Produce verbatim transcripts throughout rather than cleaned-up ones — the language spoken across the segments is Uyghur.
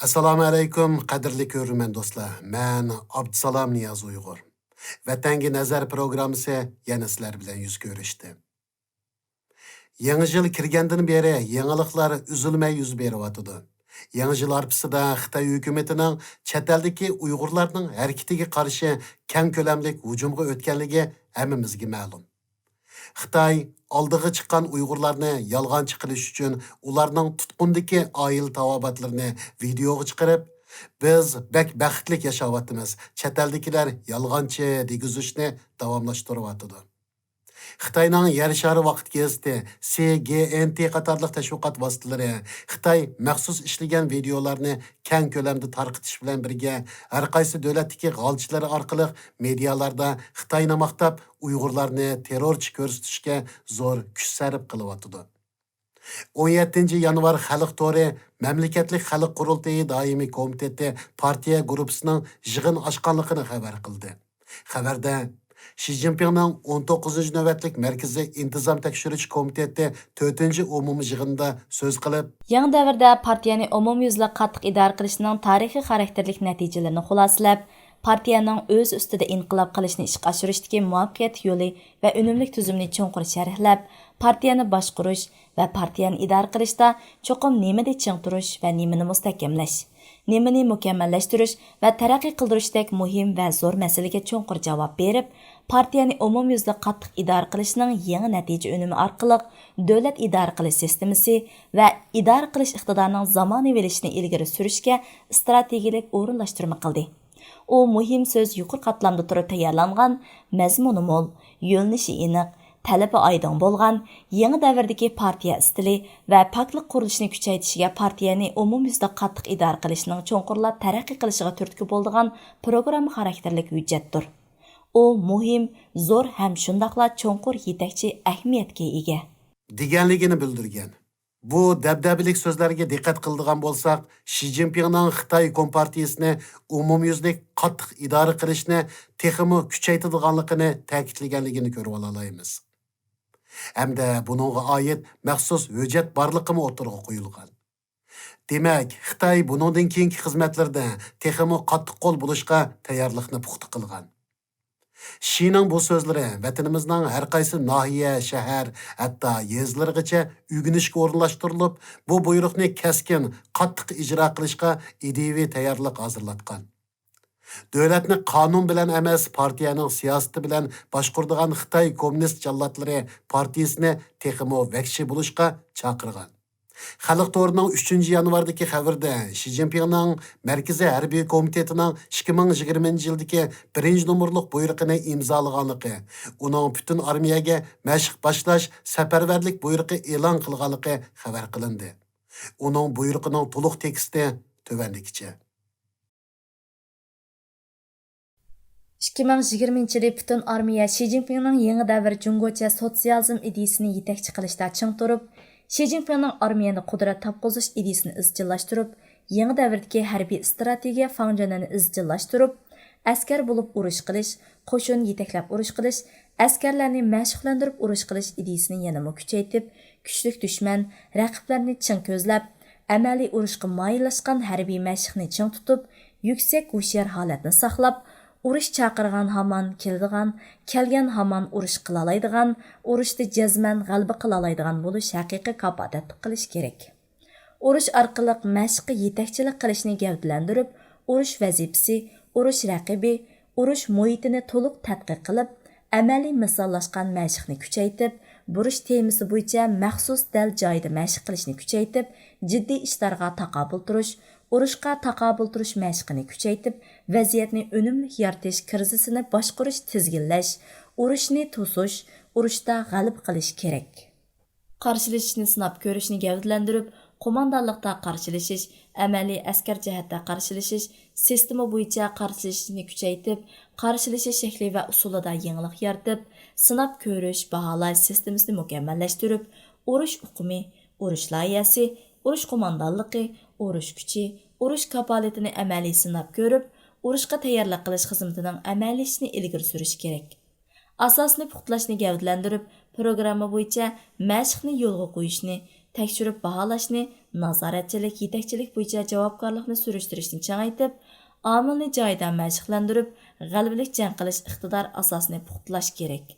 ئەسسالامۇ ئەلەيكۇم، قەدىرلىك كۆرۈرمەن دوستلار. مەن ئابدۇسالام نىياز ئۇيغۇر. ۋەتەنگە نەزەر پروگراممىسى يەنە سىلەر بىلەن يۈز كۆرۈشتى. يېڭى يىل كىرگەندىن بېرى يېڭىلىقلار ئۈزۈلمەي يۈز بېرىۋاتىدۇ. يېڭى يىل ھارپىسىدا خىتاي ھۆكۈمىتىنىڭ چەت ئەلدىكى ئۇيغۇرلارنىڭ ھەرىكىتىگە قارشى كەڭ كۆلەملىك ھۇجۇمغا ئۆتكەنلىكى ھەممىمىزگە مەلۇم. خىتاي ئالدىغا چىققان ئۇيغۇرلارنى يالغانچى قىلىش ئۈچۈن ئۇلارنىڭ تۇتقۇندىكى ئائىلە تاۋابىئاتلىرىنى ۋىدېئوغا چىقىرىپ، «بىز بەك بەختلىك ياشاۋاتىمىز، چەت ئەلدىكىلەر يالغانچى» دېگۈزۈشنى داۋاملاشتۇرۇۋاتىدۇ. خىتاينىڭ يەر شارى ۋاقىت گېزىتى، سى جي ئېن تى قاتارلىق تەشۋىقات ۋاسىتىلىرى خىتاي مەخسۇس ئىشلىگەن ۋىدېئولارنى كەڭ كۆلەمدە تارقىتىش بىلەن بىرگە، ھەر قايسى دۆلەتتىكى غالچىلىرى ئارقىلىق مېدىيالاردا خىتاينى ماختاپ، ئۇيغۇرلارنى تېررورچى كۆرسىتىشكە زور كۈچ سەرپ قىلىۋاتىدۇ. ئون يەتتىنچى يانۋار خەلق تورى مەملىكەتلىك خەلق قۇرۇلتىيى دائىمىي كومىتېتى پارتىيە گۇرۇپپىسىنىڭ يىغىن ئاچقانلىقىنى خەۋەر قىلدى. خەۋەردە، شى جىنپىڭنىڭ ئون توققۇزىنچى نۆۋەتلىك مەركىزىي ئىنتىزام تەكشۈرۈش كومىتېتى تۆتىنچى ئومۇمىي يىغىنىدا سۆز قىلىپ، يېڭى دەۋردە پارتىيەنى ئومۇميۈزلۈك قاتتىق ئىدارە قىلىشنىڭ تارىخىي خاراكتېرلىك نەتىجىلىرىنى خۇلاسىلەپ، پارتىيەنىڭ ئۆز ئۈستىدە ئىنقىلاب قىلىشنى ئىشقا ئاشۇرۇشتىكى مۇۋەپپەقىيەت يولى ۋە ئۈنۈملۈك تۈزۈمنى چوڭقۇر شەرھلەپ، پارتىيەنى باشقۇرۇش ۋە پارتىيەنى ئىدارە قىلىشتا چوقۇم نېمىدە چىڭ تۇرۇش ۋە نېمىنى مۇستەھكەملەش، نېمىنى مۇكەممەللەشتۈرۈش ۋە تەرەققىي قىلدۇرۇشتەك مۇھىم ۋە زور مەسىلىگە چوڭقۇر جاۋاب بېرىپ، پارتىيەنى ئومۇميۈزلۈك قاتتىق ئىدارە قىلىشنىڭ يېڭى نەتىجە ئۈنۈمى ئارقىلىق دۆلەت ئىدارە قىلىش سىستېمىسى ۋە ئىدارە قىلىش ئىقتىدارىنىڭ زامانىۋىلىشىشىنى ئىلگىرى سۈرۈشكە ئىستراتېگىيەلىك ئورۇنلاشتۇرما قىلدى. ئۇ مۇھىم سۆز يۇقىرى قاتلامدا تۇرۇپ تەييارلانغان، مەزمۇنى مول، يۆنىلىشى ئېنىق، تەلىپى ئايدىڭ بولغان يېڭى دەۋردىكى پارتىيە ئىستىلى ۋە پاكلىق قۇرۇلۇشىنى كۈچەيتىشىگە پارتىيەنى ئومۇميۈزلۈك قاتتىق ئىدارە قىلىشنىڭ چوڭقۇرلاپ تەرەققىي قىلىشىغا تۈرتكە بولىدىغان پروگرامما خاراكتېرلىك ھۆججەتتۇر. ئۇ مۇھىم، زور ھەم شۇنداقلا چوڭقۇر يېتەكچى ئەھمىيەتكە ئىگە. دېگەنلىكىنى بىلدۈرگەن. بۇ دەبدەبىلىك سۆزلەرگە دىققەت قىلىدىغان بولساق، شى جىنپىڭنىڭ خىتاي كومپارتىيىسىنى ئومۇميۈزلۈك قاتتىق ئىدارە قىلىشنى تېخىمۇ كۈچەيتىدىغانلىقىنى تەكىتلىگەنلىكىنى كۆرۈۋالالايمىز. ھەمدە بۇنىڭغا ئائىت مەخسۇس ھۆججەت بارلىقىمۇ ئوتتۇرىغا قويۇلغان. دېمەك، خىتاي بۇنىڭدىن كېيىنكى خىزمەتلىرىدە تېخىمۇ قاتتىق قول بولۇشقا تەييارلىقنى پۇختا قىلغان. شىنىڭ بۇ سۆزلىرى ۋەتىنىمىزنىڭ ھەر قايسى ناھىيە، شەھەر، ھەتتا يېزىلىرىغىچە ئۆگىنىشكە ئورۇنلاشتۇرۇلۇپ، بۇ بۇيرۇقنى كەسكىن، قاتتىق ئىجرا قىلىشقا ئىدىيىۋى تەييارلىق ھازىرلاتقان. دۆلەتنى قانۇن بىلەن ئەمەس، پارتىيەنىڭ سىياسىتى بىلەن باشقۇرىدىغان خىتاي كوممۇنىست جاللاتلىرى پارتىيىسىنى تېخىمۇ ۋەھشىي بولۇشقا چاقىرغان. خەلق تورىنىڭ ئۈچىنچى يانۋاردىكى خەۋىرىدە شى جىنپىڭنىڭ مەركىزىي ھەربىي كومىتېتىنىڭ ئىككى مىڭ يىگىرمىنچى يىلدىكى بىرىنچى نومۇرلۇق بۇيرۇقىنى ئىمزالىغانلىقى، ئۇنىڭ پۈتۈن ئارمىيەگە مەشىق باشلاش سەپەرۋەرلىك بۇيرۇقى ئېلان قىلغانلىقى خەۋەر قىلىندى. ئۇنىڭ بۇيرۇقىنىڭ تولۇق تېكىستى تۆۋەندىكىچە. ئىككى مىڭ يىگىرمىنچى يىلى پۈتۈن ئارمىيە شى جىنپىڭنىڭ يېڭى دەۋر جۇڭگوچە سوتسىيالىزم ئىدىيىسىنى يېتەكچى قىلىشتا چىڭ تۇرۇپ، شى جىنپىڭنىڭ ئارمىيەنى قۇدرەت تاپقۇزۇش ئىدىيىسىنى ئىزچىللاشتۇرۇپ، يېڭى دەۋردىكى ھەربىي ئىستراتېگىيە فاڭجېنىنى ئىزچىللاشتۇرۇپ، ئەسكەر بولۇپ ئۇرۇش قىلىش، قوشۇن يېتەكلەپ ئۇرۇش قىلىش، ئەسكەرلەرنى مەشىقلەندۈرۈپ ئۇرۇش قىلىش ئىدىيىسىنى يەنىمۇ كۈچەيتىپ، كۈچلۈك دۈشمەن، رەقىبلەرنى چىڭ كۆزلەپ، ئەمەلىي ئۇرۇشقا مايىللاشقان ھەربىي مەشىقنى چىڭ تۇتۇپ، يۈكسەك ھوشيار ھالەتنى ساقلاپ، ئۇرۇش چاقىرغان ھامان كېلىدىغان، كەلگەن ھامان ئۇرۇش قىلالايدىغان، ئۇرۇشتا جەزمەن غەلىبە قىلالايدىغان بولۇش ھەقىقىي كاپالەتلىك قىلىش كېرەك. ئۇرۇش ئارقىلىق مەشىققە يېتەكچىلىك قىلىشنى گەۋدىلەندۈرۈپ، ئۇرۇش ۋەزىپىسى، ئۇرۇش رەقىبى، ئۇرۇش مۇھىتىنى تولۇق تەتقىق قىلىپ، ئەمەلىي مىساللاشقان مەشىقنى كۈچەيتىپ، بۇرچ تېمىسى بويىچە مەخسۇس دەل جايىدا مەشىق قىلىشنى كۈچەيتىپ، جىددىي ئىشلارغا تاقابىل تۇرۇش، ئۇرۇشقا تاقابىل تۇرۇش مەشىقىنى كۈچەيتىپ، ۋەزىيەتنى ئۈنۈملۈك يارىتىش كىرىزىسىنى باشقۇرۇش، تىزگىنلەش، ئۇرۇشنى توسۇش، ئۇرۇشتا غەلىبە قىلىش كېرەك. قارشىلىشىشنى سىناپ كۆرۈشنى گەۋدىلەندۈرۈپ، قوماندانلىقتا قارشىلىشىش، ئەمەلىي ئەسكەر جەھەتتە قارشىلىشىش، سىستېما بويىچە قارشىلىشىشنى كۈچەيتىپ، قارشىلىشىش شەكلى ۋە ئۇسۇلىدا يېڭىلىق يارىتىپ، سىناپ كۆرۈش، باھالاش سىستېمىسىنى مۇكەممەللەشتۈرۈپ، ئۇرۇش ئۇقۇمى، ئۇرۇش لايىھەسى، ئۇرۇش قوماندانلىقى، ئۇرۇش كۈچى، ئۇرۇش كاپالىتىنى ئەمەلىي سىناپ كۆرۈپ، ئۇرۇشقا تەييارلىق قىلىش خىزمىتىنىڭ ئەمەلىيلىشىشىنى ئىلگىرى سۈرۈش كېرەك. ئاساسنى پۇختىلاشنى گەۋدىلەندۈرۈپ، پروگرامما بويىچە مەشىقنى يولغا قويۇشنى، تەكشۈرۈپ باھالاشنى، نازارەتچىلىك، يېتەكچىلىك بويىچە جاۋابكارلىقنى سۈرۈشتۈرۈشنى چىڭايتىپ، ئامىلنى جايىدا مەشىقلەندۈرۈپ، غەلىبىلىك جەڭ قىلىش ئىقتىدار ئاساسىنى پۇختىلاش كېرەك.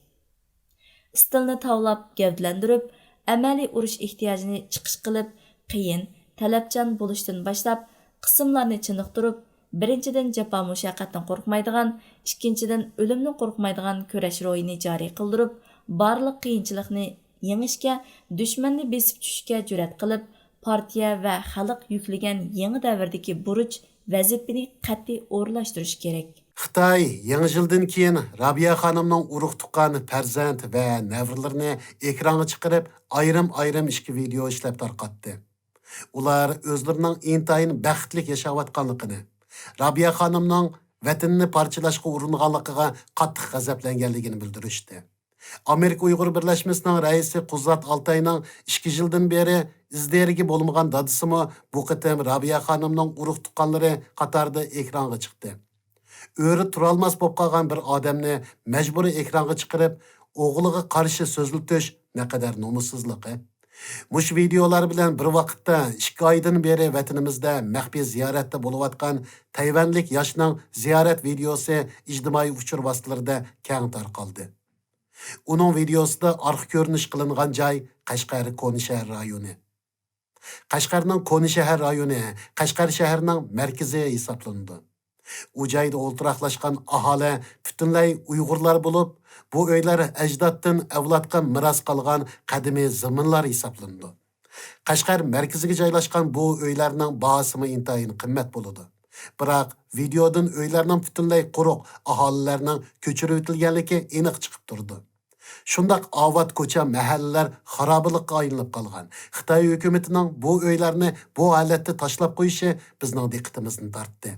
ئىستىلنى تاۋلاپ، گەۋدىلەندۈرۈپ، ئەمەلىي ئۇرۇش ئېھتىياجىنى چىقىش قىلىپ، قىيىن، تەلەپچان بولۇشتىن باشلاپ، قىسىملارنى چېنىقتۇرۇپ، بىرىنچىدىن، جاپا مۇشەققەتتىن قورقمايدىغان، ئىككىنچىدىن، ئۆلۈمدىن قورقمايدىغان كۈرەش روھىنى جارى قىلدۇرۇپ، بارلىق قىيىنچىلىقنى يېڭىشكە، دۈشمەننى بېسىپ چۈشۈشكە جۈرئەت قىلىپ، پارتىيە ۋە خەلق يۈكلىگەن يېڭى دەۋردىكى بۇرچ، ۋەزىپىنى قەتئىي ئورۇنلاشتۇرۇشى كېرەك. خىتاي يېڭى يىلدىن كېيىن رابىيە خانىمنىڭ ئۇرۇق-تۇغقان، پەرزەنت ۋە نەۋرىلىرىنى ئېكرانغا چىقىرىپ، ئايرىم-ئايرىم ئىككى ۋىدېئو ئىشلەپ تارقاتتى. ئۇلار ئۆزلىرىنىڭ ئىنتايىن بەختلىك ياشاۋاتقانلىقىنى، رابىيە خانىمنىڭ ۋەتىنىنى پارچىلاشقا ئۇرۇنغانلىقىغا قاتتىق غەزەپلەنگەنلىكىنى بىلدۈرۈشتى. ئامېرىكا ئۇيغۇر بىرلەشمىسىنىڭ رەئىسى قۇزات ئالتاينىڭ ئىككى يىلدىن بېرى ئىز-دېرىكى بولمىغان دادىسىمۇ بۇ قېتىم رابىيە خانىمنىڭ ئۇرۇق-تۇغقانلىرى قاتارىدا ئېكرانغا چىقتى. ئۆرە تۇرالماس بولۇپ قالغان بىر ئادەمنى مەجبۇرىي ئېكرانغا چىقىرىپ، ئوغلىغا قارشى سۆزلىتىش نەقەدەر نومۇسسىزلىقى. مۇشۇ ۋىدېئولار بىلەن بىر ۋاقىتتا ئىككى ئايدىن بېرى ۋەتىنىمىزدە مەخپىي زىيارەتتە بولۇۋاتقان تەيۋەنلىك ياشنىڭ زىيارەت ۋىدېئوسى ئىجتىمائىي ئۇچۇر ۋاسىتىلىرىدە كەڭ تارقالدى. ئۇنىڭ ۋىدېئوسىدا ئارقا كۆرۈنۈش قىلىنغان جاي قەشقەر كونا شەھەر رايونى. قەشقەرنىڭ كونا شەھەر رايونى قەشقەر شەھىرىنىڭ مەركىزى ھېسابلىنىدۇ. ئۇ جايدا ئولتۇراقلاشقان ئاھالە پۈتۈنلەي ئۇيغۇرلار بولۇپ، بۇ ئۆيلەر ئەجدادتىن ئەۋلادقا مىراس قالغان قەدىمىي زېمىنلار ھېسابلىنىدۇ. قەشقەر مەركىزىگە جايلاشقان بۇ ئۆيلەرنىڭ باھاسىمۇ ئىنتايىن قىممەت بولىدۇ. بىراق، ۋىدېئودىن ئۆيلەرنىڭ پۈتۈنلەي قۇرۇق، ئاھالىلەرنىڭ كۆچۈرۈۋېتىلگەنلىكى ئېنىق چىقىپ تۇرىدۇ. شۇنداق ئاۋات كوچا، مەھەللىلەر خارابىلىققا ئايلىنىپ قالغان. خىتاي ھۆكۈمىتىنىڭ بۇ ئۆيلەرنى بۇ ھالەتتە تاشلاپ قويۇشى بىزنىڭ دىققىتىمىزنى تارتتى.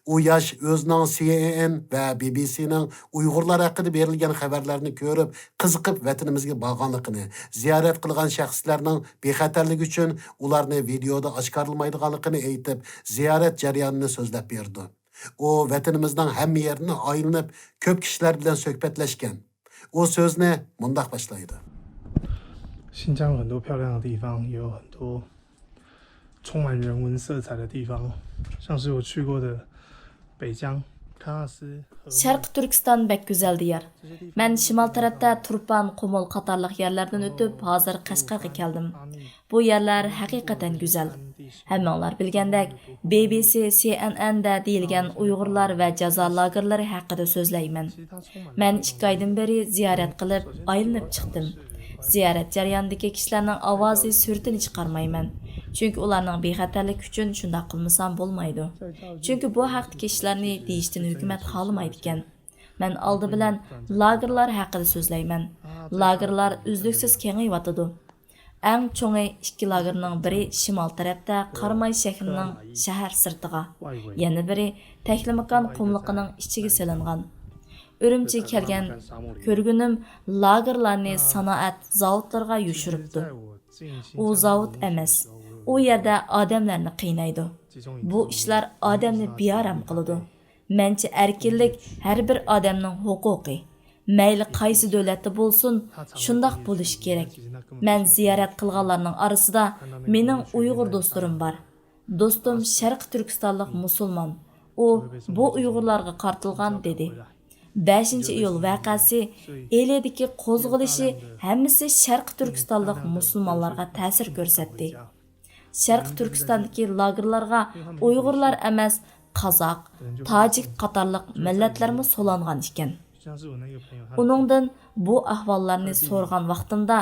ئۇ ياش ئۆزىنىڭ سى ئېن ئېن ۋە بى بى سىنىڭ ئۇيغۇرلار ھەققىدە بېرىلگەن خەۋەرلەرنى كۆرۈپ، قىزىقىپ ۋەتىنىمىزگە بارغانلىقىنى، زىيارەت قىلغان شەخسلەرنىڭ بىخەتەرلىكى ئۈچۈن ئۇلارنى ۋىدېئودا ئاشكارىلىمايدىغانلىقىنى ئېيتىپ، زىيارەت جەريانىنى سۆزلەپ بېرىدۇ. ئۇ ۋەتىنىمىزنىڭ ھەممە يېرىنى ئايلىنىپ، كۆپ كىشىلەر بىلەن سۆھبەتلەشكەن. ئۇ سۆزىنى مۇنداق باشلايدۇ. 新疆有很多漂亮的地方，也有很多充满人文色彩的地方，像是我去过的北疆、喀纳斯、河姆。 شەرقىي تۈركىستان بەك گۈزەل دىيار. مەن شىمال تەرەپتە تۇرپان، قۇمۇل قاتارلىق يەرلەردىن ئۆتۈپ، ھازىر قەشقەرگە كەلدىم. بۇ يەرلەر ھەقىقەتەن گۈزەل. ھەممىڭلار بىلگەندەك، بى بى سى، سى ئېن ئېن دە دېيىلگەن ئۇيغۇرلار ۋە جازا لاگېرلىرى ھەققىدە سۆزلەيمەن. مەن ئىككى ئايدىن بېرى زىيارەت قىلىپ، ئايلىنىپ چىقتىم. زىيارەت جەريانىدىكى كىشىلەرنىڭ ئاۋازى، سۈرىتىنى چىقارمايمەن. چۈنكى ئۇلارنىڭ بىخەتەرلىكى ئۈچۈن شۇنداق قىلمىسام بولمايدۇ. چۈنكى بۇ ھەقتىكى ئىشلارنى دېيىشتىن ھۆكۈمەت خالىمايدىكەن. مەن ئالدى بىلەن لاگېرلار ھەققىدە سۆزلەيمەن. لاگېرلار ئۈزلۈكسىز كېڭىيىۋاتىدۇ. ئەڭ چوڭى ئىككى لاگېرنىڭ بىرى شىمال تەرەپتە قاراماي شەھىرىنىڭ شەھەر سىرتىغا، يەنە بىرى تەكلىماكان قۇملۇقىنىڭ ئىچىگە سېلىنغان. ئۈرۈمچىگە كەلگەن كۆرگىنىم لاگېرلارنى سانائەت زاۋۇتلىرىغا يوشۇرۇپتۇ. ئۇ زاۋۇت ئەمەس، ئۇ يەردە ئادەملەرنى قىينايدۇ. بۇ ئىشلار ئادەمنى بىئارام قىلىدۇ. مەنچە ئەركىنلىك ھەر بىر ئادەمنىڭ ھوقۇقى. مەيلى قايسى دۆلەتتە بولسۇن، شۇنداق بولۇشى كېرەك. مەن زىيارەت قىلغانلارنىڭ ئارىسىدا مېنىڭ ئۇيغۇر دوستلىرىم بار. دوستۇم شەرقىي تۈركىستانلىق مۇسۇلمان. ئۇ بۇ ئۇيغۇرلارغا قارىتىلغان دېدى. بەشىنچى ئىيۇل ۋەقەسى، ئىلىدىكى قوزغىلىشى ھەممىسى شەرقىي تۈركىستانلىق مۇسۇلمانلارغا تەسىر كۆرسەتتى. شەرقىي تۈركىستاندىكى لاگېرلارغا ئۇيغۇرلار ئەمەس، قازاق، تاجىك قاتارلىق مىللەتلەرمۇ سولانغان ئىكەن. ئۇنىڭدىن بۇ ئەھۋاللارنى سورىغان ۋاقتىمدا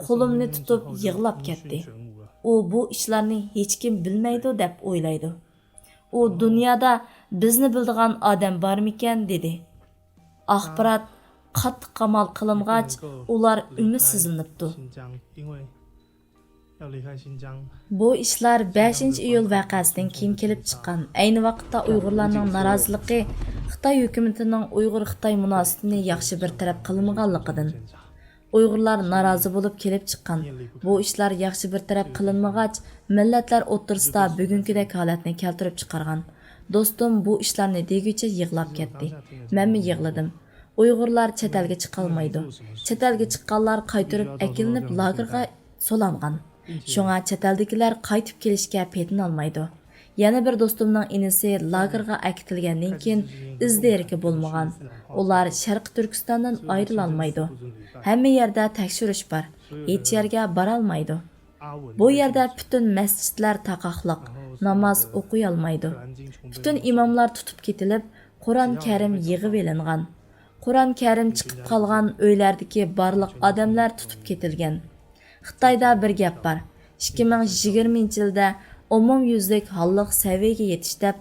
قولۇمنى تۇتۇپ يىغلاپ كەتتى. ئۇ بۇ ئىشلارنى ھېچكىم بىلمەيدۇ دەپ ئويلايدۇ. ئۇ دۇنيادا بىزنى بىلىدىغان ئادەم بارمىكەن دېدى. ئاخبارات قاتتىق قامال قىلىنغاچ، ئۇلار ئۈمىدسىزلىنىپتۇ. بۇ ئىشلار بەشىنچى ئىيۇل ۋەقەسىدىن كېيىن كېلىپ چىققان. ئەينى ۋاقىتتا ئۇيغۇرلارنىڭ نارازىلىقى خىتاي ھۆكۈمىتىنىڭ ئۇيغۇر-خىتاي مۇناسىۋىتىنى ياخشى بىر تەرەپ قىلمىغانلىقىدىن. ئۇيغۇرلار نارازى بولۇپ كېلىپ چىققان. بۇ ئىشلار ياخشى بىر تەرەپ قىلىنمىغاچ، مىللەتلەر ئوتتۇرىسىدا بۈگۈنكىدەك ھالەتنى كەلتۈرۈپ چىقارغان. دوستۇم بۇ ئىشلارنى دېگۈچە يىغلاپ كەتتى. مەنمۇ يىغلىدىم. ئۇيغۇرلار چەت ئەلگە چىقالمايدۇ. چەت ئەلگە چىققانلار قايتۇرۇپ ئەكېلىنىپ لاگېرغا سولانغان. شۇڭا چەت ئەلدىكىلەر قايتىپ كېلىشكە پېتىنالمايدۇ. يەنە بىر دوستۇمنىڭ ئىنىسى لاگېرغا ئەكېتىلگەندىن كېيىن ئىز دېرىكى بولمىغان. ئۇلار شەرقىي تۈركىستاندىن ئايرىلالمايدۇ. ھەممە يەردە تەكشۈرۈش بار. ھېچ يەرگە بارالمايدۇ. بۇ يەردە پۈتۈن مەسچىتلەر تاقاقلىق، ناماز ئوقۇيالمايدۇ. پۈتۈن ئىماملار تۇتۇپ كېتىلىپ، قۇرئان كەرىم يىغىۋېلىنغان. قۇرئان كەرىم چىقىپ قالغان ئۆيلەردىكى بارلىق ئادەملەر تۇتۇپ كېتىلگەن. خىتايدا بىر گەپ بار، ئىككى مىڭ يىگىرمىنچى يىلدا ئومۇميۈزلۈك ھاللىق سەۋىيەگە يېتىش دەپ،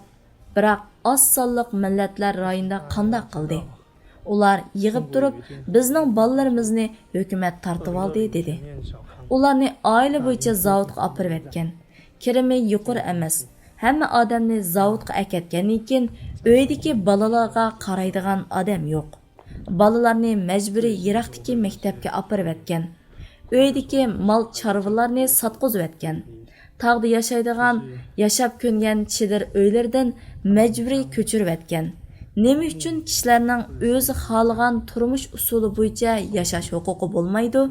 بىراق ئاز سانلىق مىللەتلەر رايوندا قانداق قىلدى؟ ئۇلار يىغىپ تۇرۇپ، بىزنىڭ بالىلىرىمىزنى ھۆكۈمەت تارتىۋالدى، دېدى. ئۇلارنى ئائىلە بويىچە زاۋۇتقا ئاپىرىۋەتكەن. كىرىمى يۇقىرى ئەمەس. ھەممە ئادەمنى زاۋۇتقا ئەكەتكەندىن كېيىن، ئۆيدىكى بالىلارغا قارايدىغان ئادەم يوق. بالىلارنى مەجبۇرىي يىراقتىكى مەكتەپكە ئاپىرىۋەتكەن. ئۆيدىكى مال چارۋىلارنى ساتقۇزۇۋەتكەن. تاغدا ياشايدىغان، ياشاپ كۆنگەن چېدىر ئۆيلىرىدىن مەجبۇرىي كۆچۈرۈۋەتكەن. نېمە ئۈچۈن كىشىلەرنىڭ ئۆزى خالىغان تۇرمۇش ئۇسۇلى بويىچە ياشاش ھوقۇقى بولمايدۇ؟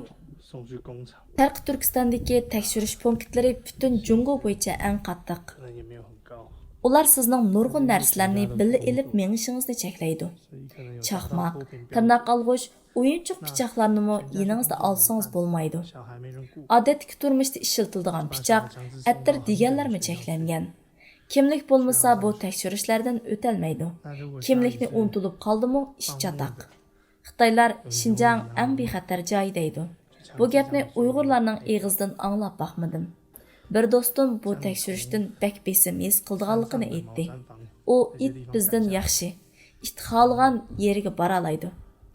شەرقىي تۈركىستاندىكى تەكشۈرۈش پونكىتلىرى پۈتۈن جۇڭگو بويىچە ئەڭ قاتتىق. ئۇلار سىزنىڭ نۇرغۇن نەرسىلەرنى بىللە ئېلىپ مېڭىشىڭىزنى چەكلەيدۇ. چاقماق، تىرناق ئالغۇچ، ئويۇنچۇق پىچاقلارنىمۇ يېنىڭىزدا ئالسىڭىز بولمايدۇ. ئادەتتىكى تۇرمۇشتا ئىشلىتىلىدىغان پىچاق، ئەتىر دېگەنلەرمۇ چەكلەنگەن. كىملىك بولمىسا بۇ تەكشۈرۈشلەردىن ئۆتەلمەيدۇ. كىملىكنى ئۇنتۇلۇپ قالدىمۇ ئىش چاتاق. خىتايلار شىنجاڭ ئەڭ بىخەتەر جاي دەيدۇ. بۇ گەپنى ئۇيغۇرلارنىڭ ئېغىزىدىن ئاڭلاپ باقمىدىم. بىر دوستۇم بۇ تەكشۈرۈشتىن بەك بېسىم ھېس قىلىدىغانلىقىنى ئېيتتى. ئۇ ئىت بىزدىن ياخشى. ئىت خالىغان يېرىگە بارالايدۇ.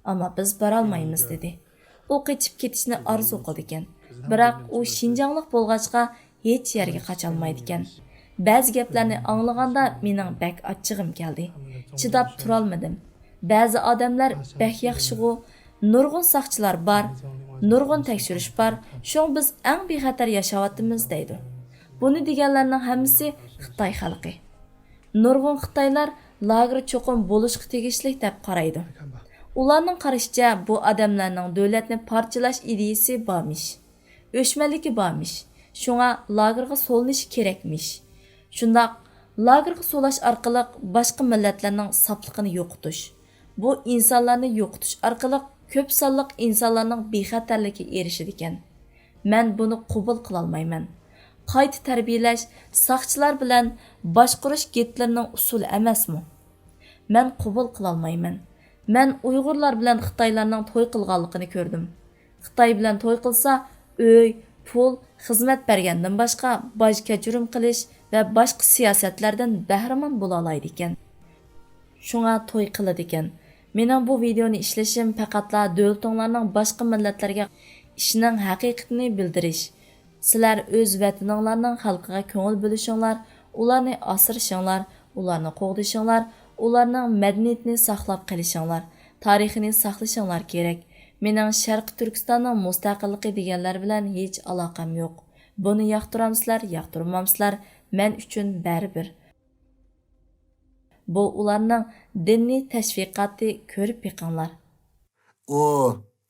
ئەمما بىز بارالمايمىز، دېدى. ئۇ قېچىپ كېتىشنى ئارزۇ قىلىدىكەن. بىراق ئۇ شىنجاڭلىق بولغاچقا ھېچ يەرگە قاچالمايدىكەن. بەزى گەپلەرنى ئاڭلىغاندا مېنىڭ بەك ئاچچىقىم كەلدى. چىداپ تۇرالمىدىم. بەزى ئادەملەر بەك ياخشىغۇ، نۇرغۇن ساقچىلار بار، نۇرغۇن تەكشۈرۈش بار، شۇڭا بىز ئەڭ بىخەتەر ياشاۋاتىمىز دەيدۇ. بۇنى دېگەنلەرنىڭ ھەممىسى خىتاي خەلقى. نۇرغۇن خىتايلار لاگېر چوقۇم بولۇشقا تېگىشلىك دەپ قارايدۇ. ئۇلارنىڭ قارىشىچە، بۇ ئادەملەرنىڭ دۆلەتنى پارچىلاش ئىدىيىسى بارمىش، ئۆچمەنلىكى بارمىش، شۇڭا لاگېرغا سولىنىشى كېرەكمىش. شۇنداق، لاگېرغا سولاش ئارقىلىق باشقا مىللەتلەرنىڭ ساپلىقىنى يوقىتىش، بۇ ئىنسانلارنى يوقىتىش ئارقىلىق كۆپ سانلىق ئىنسانلارنىڭ بىخەتەرلىكىگە ئېرىشىدىكەن. مەن بۇنى قوبۇل قىلالمايمەن. قايتا تەربىيەلەش، ساقچىلار بىلەن باشقۇرۇش گىتلېرنىڭ ئۇسۇلى ئەمەسمۇ؟ مەن قوبۇل قىلالمايمەن. مەن ئۇيغۇرلار بىلەن خىتايلارنىڭ توي قىلغانلىقىنى كۆردۈم. خىتاي بىلەن توي قىلسا، ئۆي، پۇل، خىزمەت بەرگەندىن باشقا باج كەچۈرۈم قىلىش ۋە باشقا سىياسەتلەردىن بەھرىمەن بولالايدىكەن. شۇڭا توي قىلىدىكەن. مېنىڭ بۇ ۋىدېئونى ئىشلىشىم پەقەتلا دۆلىتىڭلارنىڭ باشقا مىللەتلەرگە ئىشىنىڭ ھەقىقىتىنى بىلدۈرۈش. سىلەر ئۆز ۋەتىنىڭلارنىڭ خەلقىگە كۆڭۈل بۆلۈشۈڭلار، ئۇلارنى ئاسرىشىڭلار، ئۇلارنى قوغدىشىڭلار، ئۇلارنىڭ مەدەنىيىتىنى ساقلاپ قېلىشىڭلار، تارىخىنى ساقلىشىڭلار كېرەك. مېنىڭ شەرقىي تۈركىستاننىڭ مۇستەقىللىقى دېگەنلەر بىلەن ھېچ ئالاقەم يوق. بۇنى ياقتۇرامسىلەر، ياقتۇرمامسىلەر، مەن ئۈچۈن بەرىبىر. بۇ ئۇلارنىڭ دىنىي تەشۋىقاتى، كۆرۈپ بېقىڭلار. ئۇ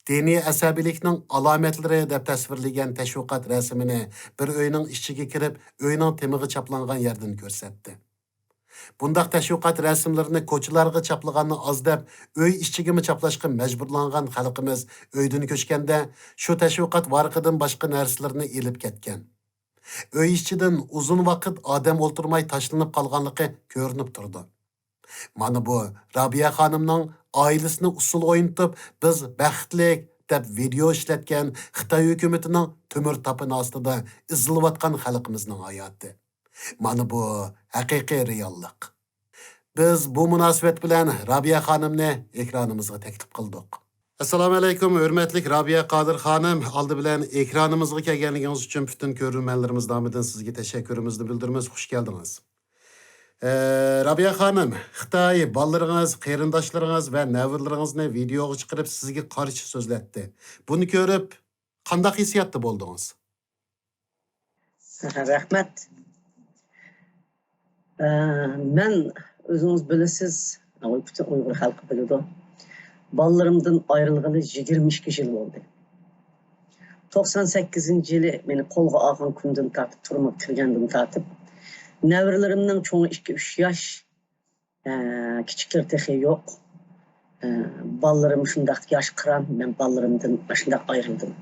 دىنىي ئەسەبىيلىكنىڭ ئالامەتلىرى دەپ تەسۋىرلىگەن تەشۋىقات رەسىمىنى بىر ئۆينىڭ ئىچىگە كىرىپ، ئۆينىڭ تېمىغا چاپلانغان يەردىن كۆرسەتتى. بۇنداق تەشۋىقات رەسىملىرىنى كوچىلارغا چاپلىغاننى ئاز دەپ، ئۆي ئىچىگىمۇ چاپلاشقا مەجبۇرلانغان خەلقىمىز ئۆيدىن كۆچكەندە، شۇ تەشۋىقات ۋارىقىدىن باشقا نەرسىلىرىنى ئېلىپ كەتكەن. ئۆي ئىچىدىن ئۇزۇن ۋاقىت ئادەم ئولتۇرماي تاشلىنىپ قالغانلىقى كۆرۈنۈپ تۇرىدۇ. مانا بۇ رابىيە خانىمنىڭ ئائىلىسىنى ئۇسسۇل ئوينىتىپ، بىز بەختلىك دەپ ۋىدېئو ئىشلەتكەن خىتاي ھۆكۈمىتىنىڭ تۆمۈر تاپىنى ئاستىدا ئېزىلىۋاتقان خەلقىمىزنىڭ ھاياتى. مانا بۇ ھەقىقىي رېئاللىق. بىز بۇ مۇناسىۋەت بىلەن رابىيە خانىمنى ئېكرانىمىزغا تەكلىپ قىلدۇق. ئەسسالامۇ ئەلەيكۇم، ھۆرمەتلىك رابىيە قادىر خانىم. ئالدى بىلەن ئېكرانىمىزغا كەلگەنلىكىڭىز ئۈچۈن پۈتۈن كۆرۈرمەنلىرىمىز نامىدىن سىزگە تەشەككۈرىمىزنى بىلدۈرىمىز. خۇش كەلدىڭىز. ئە، رابىيە خانىم، خىتاي بالىلىرىڭىز، قېرىنداشلىرىڭىز ۋە نەۋرىلىرىڭىزنى ۋىدېئوغا چىقىرىپ سىزگە قارشى سۆزلەتتى. بۇنى كۆرۈپ قانداق ھېسسىياتتا بولدىڭىز؟ رەھمەت. ئە، مەن، ئۆزىڭىز بىلىسىز، پۈتۈن ئۇيغۇر خەلقى بىلىدۇ. بالىلىرىمدىن ئايرىلغىلى يىگىرمە ئىككى يىل بولدى. توقسان سەككىزىنچى يىلى مېنى قولغا ئالغان كۈندىن تارتىپ، تۈرمىگە كىرگەندىن تارتىپ، نەۋرىلىرىمنىڭ چوڭى ئىككى، ئۈچ ياش، ئە، كىچىكلىرى تېخى يوق. ئە، بالىلىرىم شۇنداق ياش قىران، مەن بالىلىرىمدىن ئاشۇنداق ئايرىلدىم.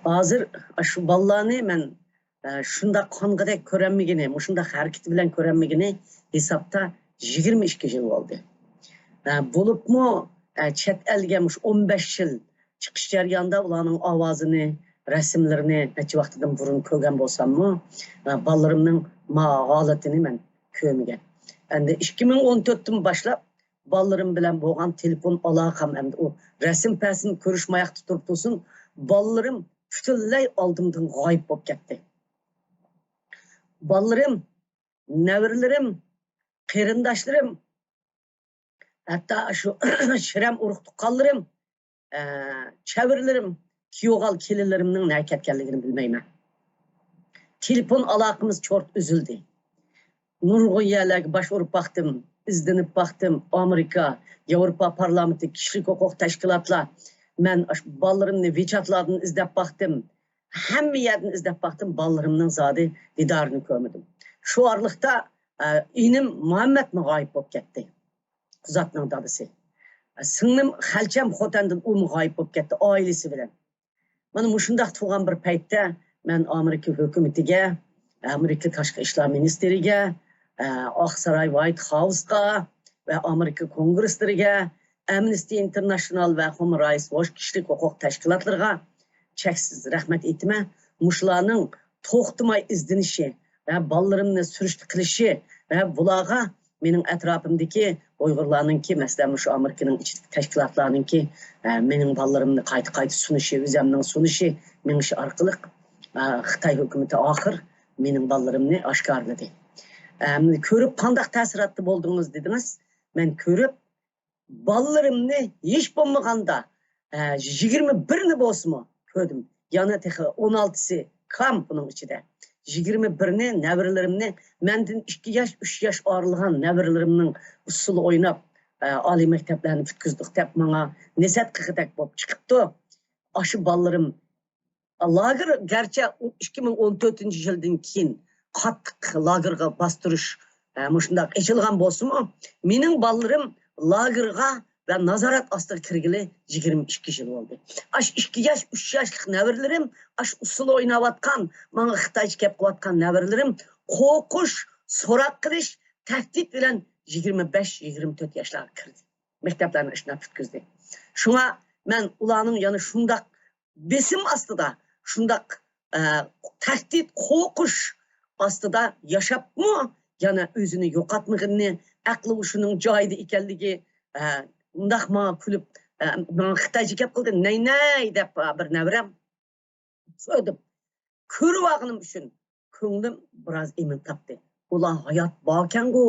ھازىر شۇ بالىلارنى مەن، ئە، شۇنداق قانغۇدەك كۆرەلمىگىنى، مۇشۇنداق ھەرىكىتى بىلەن كۆرەلمىگىنى ھېسابتا يىگىرمە ئىككى يىل بولدى. ئە، بولۇپمۇ، ئە، چەت ئەلگە مۇشۇ ئون بەش يىل چىقىش جەريانىدا ئۇلارنىڭ ئاۋازىنى، رەسىملىرىنى نەچچە ۋاقتىدىن بۇرۇن كۆرگەن بولساممۇ، ئە، بالىلىرىمنىڭ ما ھالىتىنى مەن كۆرمىگەن. ئەمدى ئىككى مىڭ ئون تۆتتىن باشلاپ بالىلىرىم بىلەن بولغان تېلېفون ئالاقەم، ئەمدى ئۇ رەسىم پەسىم كۆرۈشمەيەختە تۇرۇپ تۇرسۇن، بالىلىرىم پۈتۈنلەي ئالدىمدىن غايىب بولۇپ كەتتى. بالىلىرىم، نەۋرىلىرىم، قېرىنداشلىرىم، ھەتتا شۇ شىرەم ئۇرۇق تۇغقانلىرىم، ئە، چەۋرىلىرىم، كىيوغال كېلىنلىرىمنىڭ نەگە كەتكەنلىكىنى بىلمەيمەن. تېلېفون ئالاقىمىز چورت ئۈزۈلدى. نۇرغۇن يەرلەرگە باش ئۇرۇپ باقتىم، ئىزدىنىپ باقتىم. ئامېرىكا، ياۋروپا پارلامېنتى، كىشىلىك ھوقۇق تەشكىلاتلار. مەن ئاشۇ بالىلىرىمنى ۋىچاتلاردىن ئىزدەپ باقتىم. ھەممە يەردىن ئىزدەپ باقتىم، بالىلىرىمنىڭ زادى دىدارىنى كۆرمىدىم. شۇ ئارىلىقتا، ئە، ئىنىم مۇھەممەتمۇ غايىب بولۇپ كەتتى. قۇزاتنىڭ دادىسى. سىڭلىم خەلچەم خوتەندىن ئۇمۇ غايىب بولۇپ كەتتى ئائىلىسى بىلەن. مانا مۇشۇنداق تۇرغان بىر پەيتتە مەن ئامېرىكا ھۆكۈمىتىگە، ئامېرىكا تاشقى ئىشلار مىنىستىرىگە، ئە، ئاقساراي ۋايت خاۋسقا ۋە ئامېرىكا كونگرېسلىرىگە، ئەمنىستى ئىنتېرناشنال ۋە ھۇمان رايتس ۋوچ كىشىلىك ھوقۇق تەشكىلاتلىرىغا چەكسىز رەھمەت ئېيتىمەن. مۇشۇلارنىڭ توختىماي ئىزدىنىشى ۋە بالىلىرىمنى سۈرۈشتە قىلىشى ۋە بۇلارغا مېنىڭ ئەتراپىمدىكى ئۇيغۇرلارنىڭكى، مەسىلەن، مۇشۇ ئامېرىكىنىڭ ئىچىدىكى تەشكىلاتلارنىڭكى، ئە، مېنىڭ بالىلىرىمنى قايتا-قايتا سۇنۇشى، ئۆزەمنىڭ سۇنۇشى مېڭىشى ئارقىلىق، ئە، خىتاي ھۆكۈمىتى ئاخىر مېنىڭ بالىلىرىمنى ئاشكارىلىدى. ئە، كۆرۈپ قانداق تەسىراتتا بولدىڭىز دېدىڭىز. مەن كۆرۈپ، بالىلىرىمنى ھېچ بولمىغاندا، ئە، يىگىرمە بىرنى بولسىمۇ كۆردۈم. يەنە تېخى ئون ئالتىسى كام بۇنىڭ ئىچىدە. يىگىرمە بىرنى، نەۋرىلىرىمنى، مەندىن ئىككى ياش، ئۈچ ياش ئايرىلغان نەۋرىلىرىمنىڭ ئۇسسۇلى ئويناپ، ئە، ئالىي مەكتەپلەرنى پۈتكۈزدۇق دەپ ماڭا نەسىھەت قىلغۇدەك بولۇپ چىقىپتۇ. ئاشۇ بالىلىرىم لاگېر، گەرچە ئىككى مىڭ ئون تۆتىنچى يىلدىن كېيىن قاتتىق لاگېرغا باستۇرۇش، ئە، مۇشۇنداق ئېچىلغان بولسىمۇ، مېنىڭ بالىلىرىم لاگېرغا ۋە نازارەت ئاستىغا كىرگىلى يىگىرمە ئىككى يىل بولدى. ئاشۇ ئىككى ياش، ئۈچ ياشلىق نەۋرىلىرىم، ئاشۇ ئۇسسۇل ئويناۋاتقان، ماڭا خىتايچە گەپ قىلىۋاتقان نەۋرىلىرىم قورقۇش، سوراق قىلىش، تەھدىت بىلەن يىگىرمە بەش، يىگىرمە تۆت ياشلارغا كىردى. مەكتەپلەرنى ئىشلەپ پۈتكۈزدى. شۇڭا مەن ئۇلارنىڭ يەنە شۇنداق بېسىم ئاستىدا، شۇنداق، ئە، تەھدىت، قورقۇش ئاستىدا ياشاپمۇ يەنە ئۆزىنى يوقاتمىغىنىنى، ئەقلى ھوشىنىڭ جايىدا ئىكەنلىكى، ئە، مۇنداق ماڭا كۈلۈپ، ئە، ماڭا خىتايچە گەپ قىلدى، نەي نەي دەپ، ئە، بىر نەۋرەم كۆردۈم. كۆرۈۋالغىنىم ئۈچۈن كۆڭلۈم بىراز ئىمىن تاپتى. ئۇلار ھايات باركەنغۇ،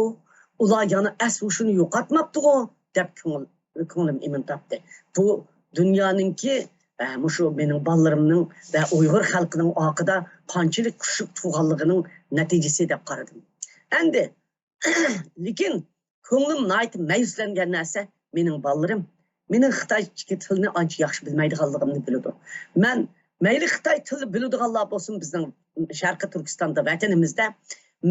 ئۇلار يەنە ئەس ھوشىنى يوقاتماپتىغۇ دەپ كۆڭۈل، كۆڭلۈم ئىمىن تاپتى. بۇ دۇنيانىڭكى، ئە، مۇشۇ مېنىڭ بالىلىرىمنىڭ ۋە ئۇيغۇر خەلقىنىڭ ئارقىدا قانچىلىك كۈچلۈك تۇرغانلىقىنىڭ نەتىجىسى دەپ قارىدىم. ئەمدى لېكىن كۆڭلۈم ناھايىتى مەيۈسلەنگەن نەرسە، مېنىڭ بالىلىرىم مېنىڭ خىتايچە تىلنى ئانچە ياخشى بىلمەيدىغانلىقىمنى بىلىدۇ. مەن مەيلى خىتاي تىلى بىلىدىغانلار بولسۇن، بىزنىڭ شەرقىي تۈركىستاندا، ۋەتىنىمىزدە،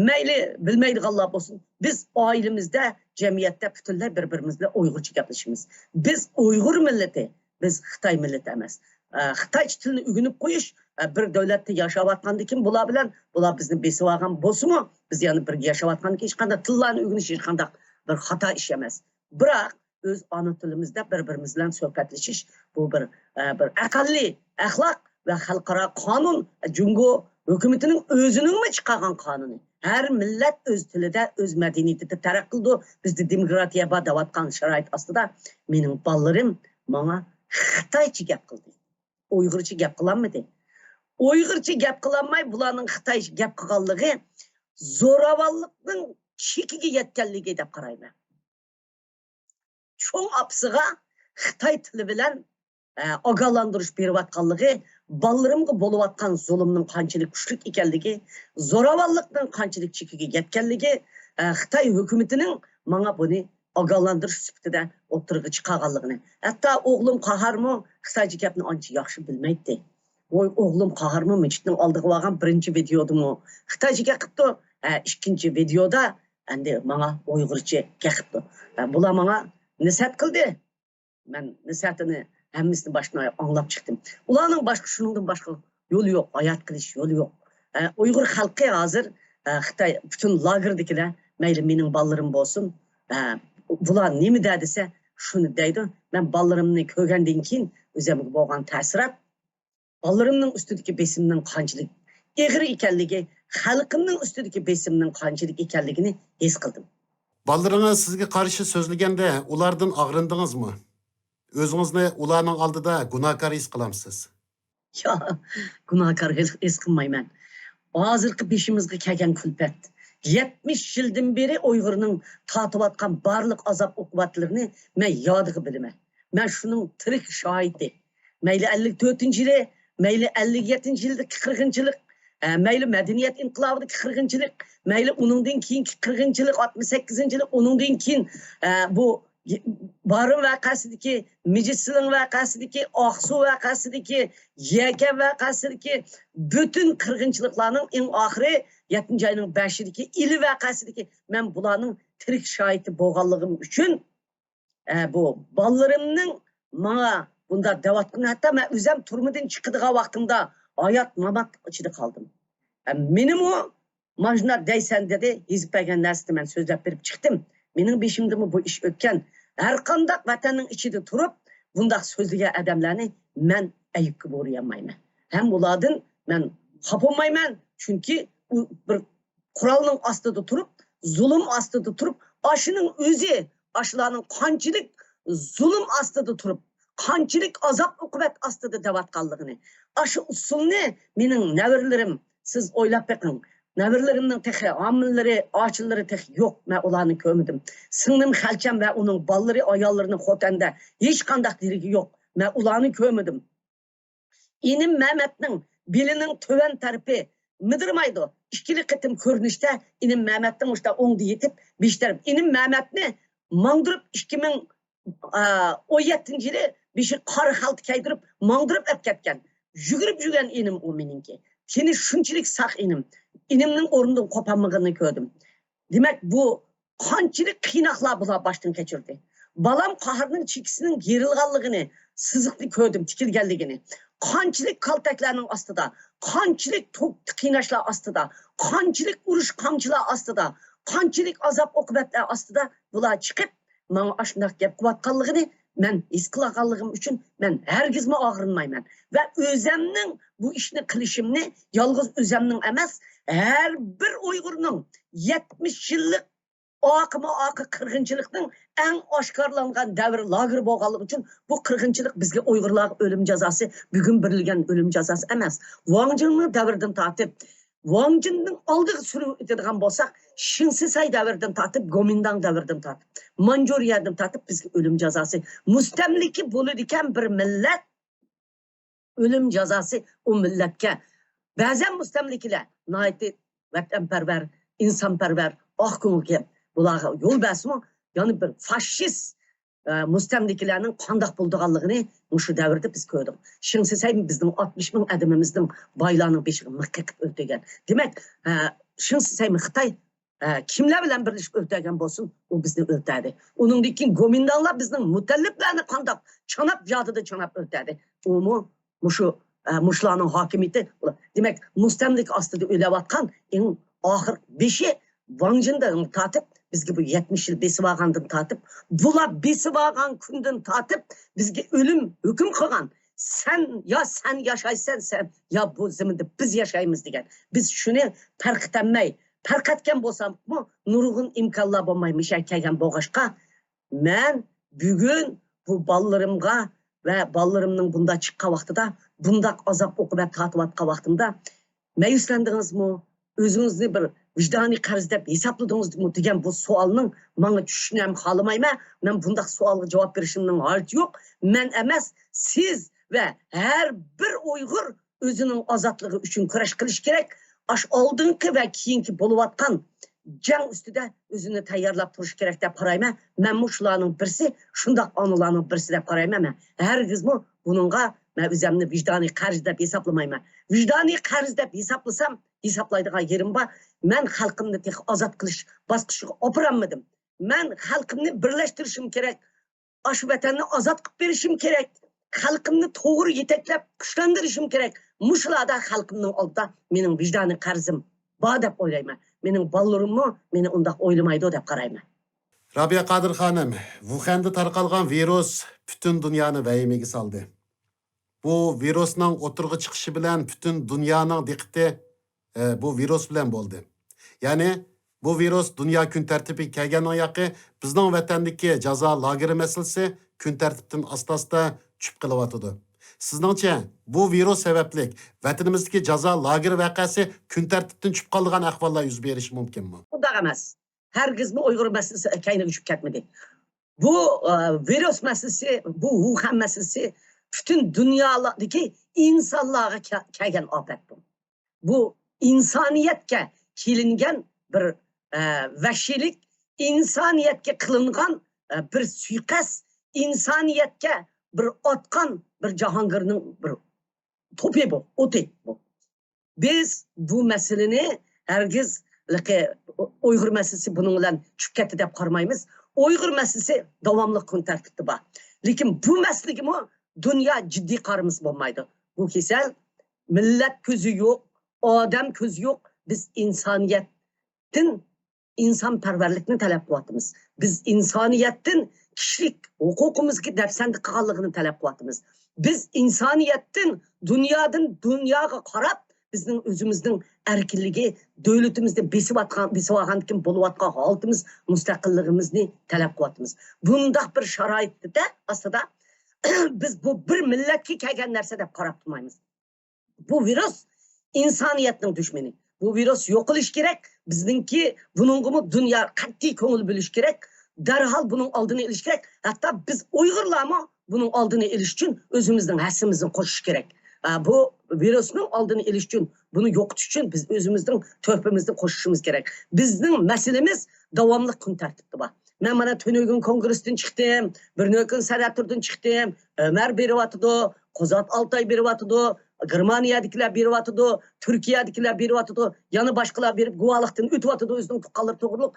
مەيلى بىلمەيدىغانلار بولسۇن، بىز ئائىلىمىزدە، جەمئىيەتتە پۈتۈنلەي بىر-بىرىمىز بىلەن ئۇيغۇرچە گەپلىشىمىز. بىز ئۇيغۇر مىللىتى، بىز خىتاي مىللىتى ئەمەس. ئە، خىتايچە تىلنى ئۆگىنىپ قويۇش، ئە، بىر دۆلەتتە ياشاۋاتقاندىن كېيىن بۇلار بىلەن، بۇلار بىزنى بېسىۋالغان بولسىمۇ، بىز يەنە بىرگە ياشاۋاتقاندىن كېيىن ھېچقانداق تىللارنى ئۆگىنىش ھېچقانداق بىر خاتا ئىش ئەمەس. بىراق ئۆز ئانا تىلىمىزدا بىر-بىرىمىز بىلەن سۆھبەتلىشىش، بۇ بىر، ئە، بىر ئەقەللىي ئەخلاق ۋە خەلقئارا قانۇن، جۇڭگو ھۆكۈمىتىنىڭ ئۆزىنىڭمۇ چىقارغان قانۇنى. ھەر مىللەت ئۆز تىلىدا، ئۆز مەدەنىيىتىدە تەرەققىي قىلىدۇ. بىزدە دېموكراتىيە بار دەۋاتقان شارائىت ئاستىدا مېنىڭ بالىلىرىم ماڭا خىتايچە گەپ قىلدى. ئۇيغۇرچە گەپ قىلالمىدى. ئۇيغۇرچە گەپ قىلالماي، بۇلارنىڭ خىتايچە گەپ قىلغانلىقى زوراۋانلىقنىڭ چېكىگە يەتكەنلىكى دەپ قارايمەن. چوڭ ئاپىسىغا خىتاي تىلى بىلەن، ئە، ئاگاھلاندۇرۇش بېرىۋاتقانلىقى، بالىلىرىمغا بولۇۋاتقان زۇلۇمنىڭ قانچىلىك كۈچلۈك ئىكەنلىكى، زوراۋانلىقنىڭ قانچىلىك چېكىگە يەتكەنلىكى، ئە، خىتاي ھۆكۈمىتىنىڭ ماڭا بۇنى ئاگاھلاندۇرۇش سۈپىتىدە ئوتتۇرىغا چىقارغانلىقىنى. ھەتتا ئوغلۇم قاھارمۇ خىتايچە گەپنى ئانچە ياخشى بىلمەيتتى. ۋوي ئوغلۇم قاھارمۇ مىچىتنىڭ ئالدىغا بارغان بىرىنچى ۋىدېيودىمۇ خىتايچە گەپ قىپتۇ. ھە، ئىككىنچى ۋىدېيودا ئەمدى ماڭا ئۇيغۇرچە گەپ قىپتۇ. ھە، بۇلار ماڭا نەسىھەت قىلدى. مەن نەسىھەتىنى ھەممىسىنى باشتىن ئاياغ ئاڭلاپ چىقتىم. ئۇلارنىڭ باشقا، شۇنىڭدىن باشقا يولى يوق، ھايات قېلىش يولى يوق. ئە، ئۇيغۇر خەلقى ھازىر، ئە، خىتاي پۈتۈن لاگېردىكىلەر، مەيلى مېنىڭ بالىلىرىم بولسۇن، ئە، بۇلار نېمە دە دېسە، شۇنى دەيدۇ. مەن بالىلىرىمنى كۆرگەندىن كېيىن ئۆزۈمگە بولغان تەسىرات، بالىلىرىمنىڭ ئۈستىدىكى بېسىمنىڭ قانچىلىك ئېغىر ئىكەنلىكى، خەلقىمنىڭ ئۈستىدىكى بېسىمنىڭ قانچىلىك ئىكەنلىكىنى ھېس قىلدىم. بالىلىرىڭىز سىزگە قارشى سۆزلىگەندە، ئۇلاردىن ئاغرىندىڭىزمۇ؟ ئۆزىڭىزنى ئۇلارنىڭ ئالدىدا گۇناھكار ھېس قىلامسىز؟ يا، گۇناھكار ھېس، ھېس قىلمايمەن. ھازىرقى بېشىمىزغا كەلگەن كۈلپەت. يەتمىش يىلدىن بېرى ئۇيغۇرنىڭ تارتىۋاتقان بارلىق ئازاب-ئوقۇبەتلىرىنى مەن يادىغا بىلىمەن. مەن شۇنىڭ تىرىك شاھىتى. مەيلى ئەللىك تۆتىنچى يىلى، مەيلى ئەللىك يەتتىنچى يىلدىكى قىرغىنچىلىق، ئە، مەيلى مەدەنىيەت ئىنقىلابىدىكى قىرغىنچىلىق، مەيلى ئۇنىڭدىن كېيىنكى قىرغىنچىلىق، ئاتمىش سەككىزىنچى يىلى، ئۇنىڭدىن كېيىن، ئە، بۇ بارىن ۋەقەسىدىكى، مىجىتسىلىڭ ۋەقەسىدىكى، ئاقسۇ ۋەقەسىدىكى، يەكەن ۋەقەسىدىكى پۈتۈن قىرغىنچىلىقلارنىڭ ئەڭ ئاخىرى يەتتىنچى ئاينىڭ بەشىدىكى ئىلى ۋەقەسىدىكى، مەن بۇلارنىڭ تىرىك شاھىتى بولغانلىقىم ئۈچۈن، ئە، بۇ بالىلىرىمنىڭ ماڭا بۇنداق دەۋاتقىنى، ھەتتا مەن ئۆزۈم تۈرمىدىن چىقىدىغان ۋاقتىمدا ھايات مامات ئىچىدە قالدىم. ئە، مېنىمۇ مانا شۇنداق دەيسەن دېدى، يېزىپ بەرگەن نەرسىنى مەن سۆزلەپ بېرىپ چىقتىم. مېنىڭ بېشىمدىمۇ بۇ ئىش ئۆتكەن. ھەرقانداق ۋەتەننىڭ ئىچىدە تۇرۇپ بۇنداق سۆزلىگەن ئادەملەرنى مەن ئەيىبكە بۇيرۇيالمايمەن. ھەم ئۇلاردىن مەن خاپا بولمايمەن، چۈنكى ئۇ بىر قورالنىڭ ئاستىدا تۇرۇپ، زۇلۇم ئاستىدا تۇرۇپ، ئاشۇنىڭ ئۆزى، ئاشۇلارنىڭ قانچىلىك زۇلۇم ئاستىدا تۇرۇپ، قانچىلىك ئازاب-ئوقۇبەت ئاستىدا دەۋاتقانلىقىنى، ئاشۇ ئۇسسۇلنى مېنىڭ نەۋرىلىرىم، سىز ئويلاپ بېقىڭ، نەۋرىلىرىمنىڭ تېخى ھامىلىلىرى، ئاچىلىرى تېخى يوق، مەن ئۇلارنى كۆرمىدىم. سىڭلىم خەلچەم ۋە ئۇنىڭ بالىلىرى، ئاياللىرىنىڭ خوتەندە ھېچقانداق دېرىكى يوق، مەن ئۇلارنى كۆرمىدىم. ئىنىم مەمەتنىڭ بېلىنىڭ تۆۋەن تەرىپى مىدىرمايدۇ. ئىككىلى قېتىم كۆرۈنۈشتە ئىنىم مەمەتنىڭ مۇشۇنداق ئوڭدا يېتىپ، بېشى تەرەپ. ئىنىم مەمەتنى ماڭدۇرۇپ، ئىككى مىڭ ئون يەتتىنچى يىلى بېشىغا قارا خالتا كىيدۈرۈپ، ماڭدۇرۇپ ئەپ كەتكەن. يۈگۈرۈپ يۈرگەن ئىنىم ئۇ مېنىڭكى. تېنى شۇنچىلىك ساق ئىنىم. ئىنىمنىڭ ئورنىدىن قوپالمىغىنىنى كۆردۈم. دېمەك، بۇ قانچىلىك قىيناقلار بۇلار باشتىن كەچۈردى. بالام قاھارنىڭ چېكىسىنىڭ يېرىلغانلىقىنى، سىزىقنى كۆردۈم، تىكىلگەنلىكىنى. قانچىلىك كالتەكلەرنىڭ ئاستىدا، قانچىلىك توك قىيناشلار ئاستىدا، قانچىلىك ئۇرۇش قامچىلار ئاستىدا، قانچىلىك ئازاب-ئوقۇبەتلەر ئاستىدا بۇلار چىقىپ، ماڭا ئاشۇنداق گەپ قىلىۋاتقانلىقىنى مەن ھېس قىلغانلىقىم ئۈچۈن مەن ھەرگىزمۇ ئاغرىنمايمەن. ۋە ئۆزەمنىڭ بۇ ئىشنى قىلىشىمنى يالغۇز ئۆزەمنىڭ ئەمەس، ھەر بىر ئۇيغۇرنىڭ يەتمىش يىللىق ئارقىمۇ ئارقا قىرغىنچىلىقنىڭ ئەڭ ئاشكارىلانغان دەۋر لاگېرى بولغانلىقى ئۈچۈن بۇ قىرغىنچىلىق بىزگە ئۇيغۇرلارغا ئۆلۈم جازاسى، بۈگۈن بېرىلگەن ئۆلۈم جازاسى ئەمەس. ۋاڭ جىننىڭ دەۋرىدىن تارتىپ، ۋاڭ جىننىڭ ئالدىغا سۈرۈپ ئۆتىدىغان بولساق، شىڭ سىسەي دەۋرىدىن تارتىپ، گومىنداڭ دەۋرىدىن تارتىپ، مانجۇرىيەدىن تارتىپ بىزگە ئۆلۈم جازاسى. مۇستەملىكە بولىدىكەن بىر مىللەت، ئۆلۈم جازاسى ئۇ مىللەتكە. بەزەن مۇستەملىكىلەر ناھايىتى ۋەتەنپەرۋەر، ئىنسانپەرۋەر، ئاق كۆڭۈل كېلىپ بۇلارغا يول بەرسىمۇ، يەنە بىر فاشىست، ئە، مۇستەملىكىلەرنىڭ قانداق بولىدىغانلىقىنى مۇشۇ دەۋردە بىز كۆردۇق. شىڭ سىسەي بىزنىڭ ئاتمىش مىڭ ئادىمىمىزنىڭ بايلارنىڭ بېشىغا مىخ قېقىپ ئۆلتۈرگەن. دېمەك، ئە، شىڭ سىسەيمۇ خىتاي، ئە، كىملەر بىلەن بىرلىشىپ ئۆلتۈرگەن بولسۇن، ئۇ بىزنى ئۆلتۈردى. ئۇنىڭدىن كېيىن گومىنداڭلار بىزنىڭ مۇتەللىپلەرنى قانداق چاناپ يادىدا چاناپ ئۆلتۈردى. ئۇمۇ مۇشۇ، ئە، مۇشۇلارنىڭ ھاكىمىيىتى، دېمەك، مۇستەملىكە ئاستىدا ئۆلۈۋاتقان ئەڭ ئاخىرقى بېشى ۋاڭ جىندىن تارتىپ، بىزگە بۇ يەتمىش يىل بېسىۋالغاندىن تارتىپ، بۇلار بېسىۋالغان كۈندىن تارتىپ بىزگە ئۆلۈم ھۆكۈم قىلغان. سەن يا سەن ياشايسەن، سەن يا بۇ زېمىندا بىز ياشايمىز دېگەن. بىز شۇنى تارقىتالماي، تارقاتقان بولساقمۇ نۇرغۇن ئىمكانلار بولماي مۇشۇ يەرگە كەلگەن بولغاچقا، مەن بۈگۈن بۇ بالىلىرىمغا ۋە بالىلىرىمنىڭ بۇنداق چىققان ۋاقتىدا بۇنداق ئازاب-ئوقۇبەت تارتىۋاتقان ۋاقتىمدا، مەيۈسلەندىڭىزمۇ؟ ئۆزىڭىزنى بىر ۋىجدانىي قەرز دەپ ھېسابلىدىڭىزمۇ دېگەن بۇ سوئالنىڭ ماڭا چۈشۈشىنى ھەم خالىمايمەن. مەن بۇنداق سوئالغا جاۋاب بېرىشىمنىڭ ھاجىتى يوق. مەن ئەمەس، سىز ۋە ھەر بىر ئۇيغۇر ئۆزىنىڭ ئازادلىقى ئۈچۈن كۈرەش قىلىشى كېرەك. ئاشۇ ئالدىنقى ۋە كېيىنكى بولۇۋاتقان جەڭ ئۈستىدە ئۆزىنى تەييارلاپ تۇرۇشى كېرەك دەپ قارايمەن. مەنمۇ شۇلارنىڭ بىرسى، شۇنداق ئانىلارنىڭ بىرسى دەپ قارايمەن. مەن ھەرگىزمۇ بۇنىڭغا مەن ئۆزۈمنى ۋىجدانىي قەرز دەپ ھېسابلىمايمەن. ۋىجدانىي قەرز دەپ ھېسابلىسام، ھېسابلايدىغان يېرىم بار. مەن خەلقىمنى تېخى ئازاد قىلىش باسقۇچىغا ئاپىرالمىدىم. مەن خەلقىمنى بىرلەشتۈرۈشۈم كېرەك. ئاشۇ ۋەتەننى ئازاد قىلىپ بېرىشىم كېرەك. خەلقىمنى توغرا يېتەكلەپ، كۈچلەندۈرۈشۈم كېرەك. مۇشۇلاردا خەلقىمنىڭ ئالدىدا مېنىڭ ۋىجدانىي قەرزىم بار دەپ ئويلايمەن. مېنىڭ بالىلىرىممۇ مېنى ئۇنداق ئويلىمايدۇ دەپ قارايمەن. رابىيە قادىر خانىم، ۋۇخەندە تارقالغان ۋىرۇس پۈتۈن دۇنيانى ۋەھىمىگە سالدى. بۇ ۋىرۇسنىڭ ئوتتۇرىغا چىقىشى بىلەن پۈتۈن دۇنيانىڭ دىققىتى، ئە، بۇ ۋىرۇس بىلەن بولدى. يەنى بۇ ۋىرۇس دۇنيا كۈن تەرتىپىگە كەلگەننىڭ ياقى بىزنىڭ ۋەتەندىكى جازا لاگېرى مەسىلىسى كۈن تەرتىپتىن ئاستا-ئاستا چۈشۈپ قېلىۋاتىدۇ. سىزنىڭچە بۇ ۋىرۇس سەۋەبلىك ۋەتىنىمىزدىكى جازا لاگېرى ۋەقەسى كۈن تەرتىپتىن چۈشۈپ قالىدىغان ئەھۋاللار يۈز بېرىشى مۇمكىنمۇ؟ ئۇنداق ئەمەس. ھەرگىزمۇ ئۇيغۇر مەسىلىسى كەينىگە چۈشۈپ كەتمىدى. بۇ، ئە، ۋىرۇس مەسىلىسى، بۇ ۋۇخەن مەسىلىسى پۈتۈن دۇنيادىكى ئىنسانلارغا كە-، كەلگەن ئاپەت بۇ. بۇ ئىنسانىيەتكە كېلىنگەن بىر، ئە، ۋەھشىيلىك، ئىنسانىيەتكە قىلىنغان، ئە، بىر سۇيىقەست، ئىنسانىيەتكە بىر ئاتقان بىر جاھانگىرنىڭ بىر توپى بۇ، ئوتى بۇ. بىز بۇ مەسىلىنى ھەرگىز، لېكىن ئۇيغۇر مەسىلىسى بۇنىڭ بىلەن چۈشۈپ كەتتى دەپ قارىمايمىز. ئۇيغۇر مەسىلىسى داۋاملىق كۈن تەرتىپتە بار. لېكىن بۇ مەسىلىگىمۇ دۇنيا جىددىي قارىمىسا بولمايدۇ. بۇ كېسەل مىللەت كۆزى يوق، ئادەم كۆزى يوق. بىز ئىنسانىيەتتىن ئىنسانپەرۋەرلىكنى تەلەپ قىلىۋاتىمىز. بىز ئىنسانىيەتتىن كىشىلىك ھوقۇقىمىزغا دەپسەندە قىلغانلىقىنى تەلەپ قىلىۋاتىمىز. بىز ئىنسانىيەتتىن دۇنيادىن دۇنياغا قاراپ، بىزنىڭ ئۆزىمىزنىڭ ئەركىنلىكى، دۆلىتىمىزنى بېسىۋاتقان، بېسىۋالغاندىن كېيىن بولۇۋاتقان ھالىتىمىز، مۇستەقىللىقىمىزنى تەلەپ قىلىۋاتىمىز. بۇنداق بىر شارائىتتا ئاستىدا بىز بۇ بىر مىللەتكە كەلگەن نەرسە دەپ قاراپ تۇرمايمىز. بۇ ۋىرۇس ئىنسانىيەتنىڭ دۈشمىنى. بۇ ۋىرۇس يوقىلىشى كېرەك. بىزنىڭكى بۇنىڭغىمۇ دۇنيا قەتئىي كۆڭۈل بۆلۈشى كېرەك. دەرھال بۇنىڭ ئالدىنى ئېلىش كېرەك. ھەتتا بىز ئۇيغۇرلارمۇ بۇنىڭ ئالدىنى ئېلىش ئۈچۈن ئۆزىمىزنىڭ ھەسسىمىزنى قوشۇش كېرەك. ئا، بۇ ۋىرۇسنىڭ ئالدىنى ئېلىش ئۈچۈن، بۇنى يوقىتىش ئۈچۈن بىز ئۆزىمىزنىڭ تۆھپىمىزنى قوشۇشىمىز كېرەك. بىزنىڭ مەسىلىمىز داۋاملىق كۈن تەرتىپتە بار. مەن مانا تۈنۈگۈن كونگرېستىن چىقتىم، بىر نۆكۈن سەنئەتتۇردىن چىقتىم، ئۆمەر بېرىۋاتىدۇ، قۇزات ئالتاي بېرىۋاتىدۇ، گېرمانىيەدىكىلەر بېرىۋاتىدۇ، تۈركىيەدىكىلەر بېرىۋاتىدۇ، يەنە باشقىلار بېرىپ گۇۋاھلىقتىن ئۆتۈۋاتىدۇ ئۆزىنىڭ تۇغقانلىرى توغرۇلۇق.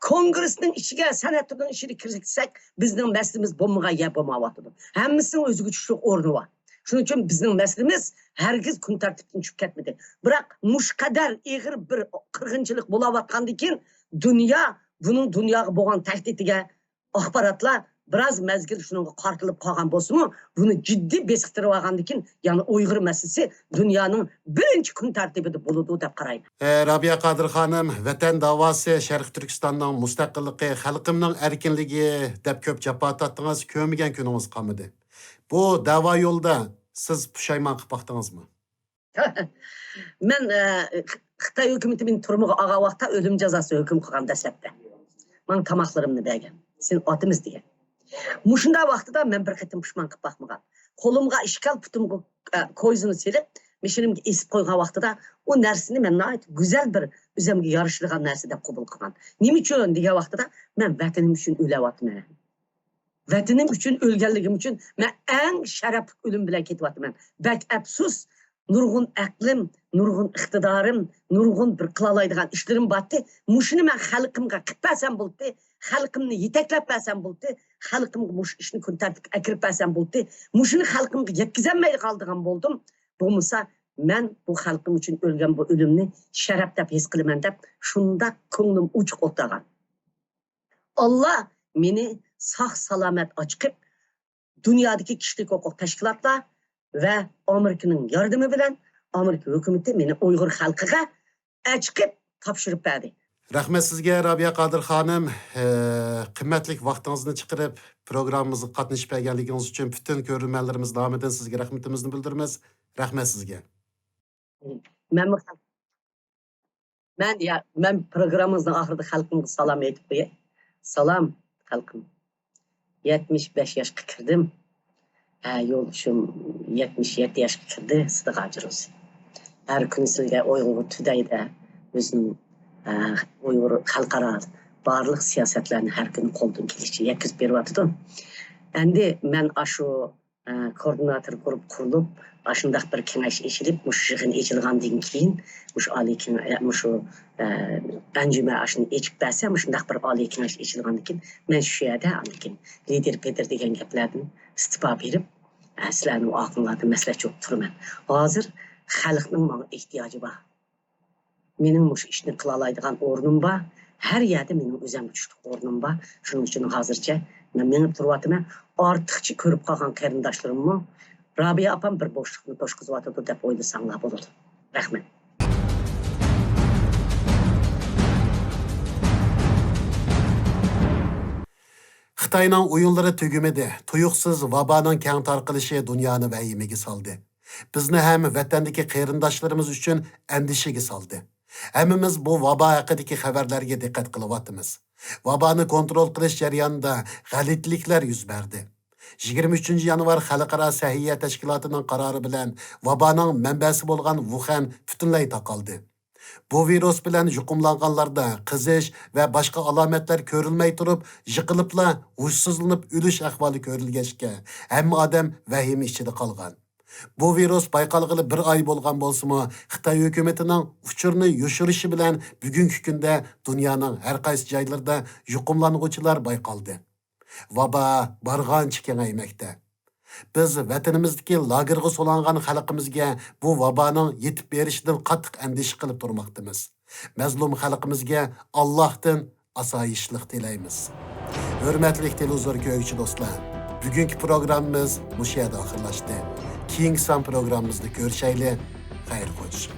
كونگرېسنىڭ ئىچىگە، سەنئەتتۇردىنىڭ ئىچىگە كىرسەك، بىزنىڭ مەسىلىمىز بولمىغان يەر بولمايۋاتىدۇ. ھەممىسىنىڭ ئۆزىگە چۈشلۈك ئورنى بار. شۇنىڭ ئۈچۈن بىزنىڭ مەسىلىمىز ھەرگىز كۈن تەرتىپتىن چۈشۈپ كەتمىدى. بىراق مۇشۇ قەدەر ئېغىر بىر قىرغىنچىلىق بولاۋاتقاندىن كېيىن دۇنيا بۇنىڭ دۇنياغا بولغان تەھدىتىگە ئاخباراتلار بىراز مەزگىل شۇنىڭغا قارىتىلىپ قالغان بولسىمۇ، بۇنى جىددىي بېسىقتۇرۇۋالغاندىن كېيىن، يەنى ئۇيغۇر مەسىلىسى دۇنيانىڭ بىرىنچى كۈن تەرتىپىدە بولىدۇ دەپ قارايمەن. ئە، رابىيە قادىر خانىم، ۋەتەن داۋاسى، شەرقىي تۈركىستاننىڭ مۇستەقىللىقى، خەلقىمنىڭ ئەركىنلىكى دەپ كۆپ جاپا تارتتىڭىز، كۆرمىگەن كۈنىڭىز قالمىدى. بۇ دەۋا يولىدا سىز پۇشايمان قىلىپ باقتىڭىزمۇ؟ مەن، ئە، خىتاي ھۆكۈمىتى مېنى تۈرمىگە ئالغان ۋاقىتتا ئۆلۈم جازاسى ھۆكۈم قىلغان دەسلەپتە. ماڭا تاماقلىرىمنى بەرگەن. سېنى ئاتىمىز دېگەن. مۇشۇنداق ۋاقتىدا مەن بىر قېتىم پۇشمان قىلىپ باقمىغان. قولۇمغا ئىشكەل، پۇتۇمغا، ئە، كويزىنى سېلىپ، مېشىنىمگە ئېسىپ قويغان ۋاقتىدا ئۇ نەرسىنى مەن ناھايىتى گۈزەل بىر ئۆزۈمگە يارىشىدىغان نەرسە دەپ قوبۇل قىلغان. نېمە ئۈچۈن دېگەن ۋاقتىدا مەن ۋەتىنىم ئۈچۈن ئۆلۈۋاتىمەن. ۋەتىنىم ئۈچۈن ئۆلگەنلىكىم ئۈچۈن مەن ئەڭ شەرەپلىك ئۆلۈم بىلەن كېتىۋاتىمەن. بەك ئەپسۇس، نۇرغۇن ئەقلىم، نۇرغۇن ئىقتىدارىم، نۇرغۇن بىر قىلالايدىغان ئىشلىرىم بارتى. مۇشۇنى مەن خەلقىمگە قىلىپ بەرسەم بولتى، خەلقىمنى يېتەكلەپ بەرسەم بولتى، خەلقىمگە مۇشۇ ئىشنى كۈن تەرتىپكە ئەكىرىپ بەرسەم بولتى. مۇشۇنى خەلقىمگە يەتكۈزەلمەيلا قالىدىغان بولدۇم. بولمىسا مەن بۇ خەلقىم ئۈچۈن ئۆلگەن بۇ ئۆلۈمنى شەرەپ دەپ ھېس قىلىمەن دەپ شۇنداق كۆڭلۈم ئوچۇق ئولتۇرغان. ئاللا مېنى ساق-سالامەت ئاچىقىپ، دۇنيادىكى كىشىلىك ھوقۇق تەشكىلاتلار ۋە ئامېرىكىنىڭ ياردىمى بىلەن ئامېرىكا ھۆكۈمىتى مېنى ئۇيغۇر خەلقىگە ئەچىقىپ تاپشۇرۇپ بەردى. رەھمەت سىزگە، رابىيە قادىر خانىم. ئە، قىممەتلىك ۋاقتىڭىزنى چىقىرىپ، پروگراممىمىزغا قاتنىشىپ بەرگەنلىكىڭىز ئۈچۈن پۈتۈن كۆرۈرمەنلىرىمىز نامىدىن سىزگە رەھمىتىمىزنى بىلدۈرىمىز. رەھمەت سىزگە. مەنمۇ خەل-، مەن، يا، مەن پروگراممىڭىزنىڭ ئاخىرىدا خەلقىمگە سالام ئېيتىپ قوياي. سالام، خەلقىم. يەتمىش بەش ياشقا كىردىم. ھە، يولدىشىم يەتمىش يەتتە ياشقا كىردى، سىدىق ھاجى روزى. ھەر كۈنى سىزگە ئۇيغۇر تۈدەيدە ئۆزىنىڭ، ھە، ئۇيغۇر خەلقئارا بارلىق سىياسەتلەرنى ھەر كۈنى قولدىن كېلىشىچە يەتكۈزۈپ بېرىۋاتىدۇ. ئەمدى مەن ئاشۇ ئە، كوئوردىناتور گۇرۇپپا قۇرۇلۇپ، ئاشۇنداق بىر كېڭەش ئېچىلىپ، مۇشۇ يىغىن ئېچىلغاندىن كېيىن، مۇشۇ ئالىي كېڭ-، ئە، مۇشۇ، ئە، ئەنجۈمە ئاشۇنى ئېچىپ بەرسە، مۇشۇنداق بىر ئالىي كېڭەش ئېچىلغاندىن كېيىن، مەن شۇ يەردە ئاندىن كېيىن لىدىر پېدىر دېگەن گەپلەردىن ئىستېپا بېرىپ، ئە، سىلەرنىڭ ئاخىرىڭلاردىن مەسلىھەتچى بولۇپ تۇرىمەن. ھازىر خەلقنىڭ ماڭا ئېھتىياجى بار. مېنىڭ مۇشۇ ئىشنى قىلالايدىغان ئورنۇم بار. ھەر يەردە مېنىڭ ئۆزۈمگە چۈشلۈك ئورنۇم بار. شۇنىڭ ئۈچۈن ھازىرچە مەن مېڭىپ تۇرۇۋاتىمەن. ئارتۇقچە كۆرۈپ قالغان قېرىنداشلىرىممۇ رابىيە ئاپام بىر بوشلۇقنى توشقۇزۇۋاتىدۇ دەپ ئويلىساڭلار بولىدۇ. رەھمەت. خىتاينىڭ ئويۇنلىرى تۈگىمىدى. تۇيۇقسىز ۋابانىڭ كەڭ تارقىلىشى دۇنيانى ۋەھىمىگە سالدى. بىزنى ھەم ۋەتەندىكى قېرىنداشلىرىمىز ئۈچۈن ئەندىشىگە سالدى. ھەممىمىز بۇ ۋابا ھەققىدىكى خەۋەرلەرگە دىققەت قىلىۋاتىمىز. ۋابانى كونترول قىلىش جەريانىدا غەلىتىلىكلەر يۈز بەردى. يىگىرمە ئۈچىنچى يانۋار خەلقئارا سەھىيە تەشكىلاتىنىڭ قارارى بىلەن ۋابانىڭ مەنبەسى بولغان ۋۇخەن پۈتۈنلەي تاقالدى. بۇ ۋىرۇس بىلەن يۇقۇملانغانلاردا قىزىش ۋە باشقا ئالامەتلەر كۆرۈلمەي تۇرۇپ، يىقىلىپلا ھوشسىزلىنىپ ئۆلۈش ئەھۋالى كۆرۈلگەچكە، ھەممە ئادەم ۋەھىمە ئىچىدە قالغان. بۇ ۋىرۇس بايقالغىلى بىر ئاي بولغان بولسىمۇ، خىتاي ھۆكۈمىتىنىڭ ئۇچۇرنى يوشۇرۇشى بىلەن بۈگۈنكى كۈندە دۇنيانىڭ ھەر قايسى جايلىرىدا يۇقۇملانغۇچىلار بايقالدى. ۋابا بارغانچە كېڭەيمەكتە. بىز ۋەتىنىمىزدىكى لاگېرغا سولانغان خەلقىمىزگە بۇ ۋابانىڭ يېتىپ بېرىشىدىن قاتتىق ئەندىشە قىلىپ تۇرماقتىمىز. مەزلۇم خەلقىمىزگە ئاللاھتىن ئاسايىشلىق تىلەيمىز. ھۆرمەتلىك تېلېۋىزور كۆرگۈچى دوستلار، بۈگۈنكى پروگراممىمىز مۇشۇ يەردە ئاخىرلاشتى. كېيىنكى سان پروگراممىمىزدا كۆرۈشەيلى. خەير خوش.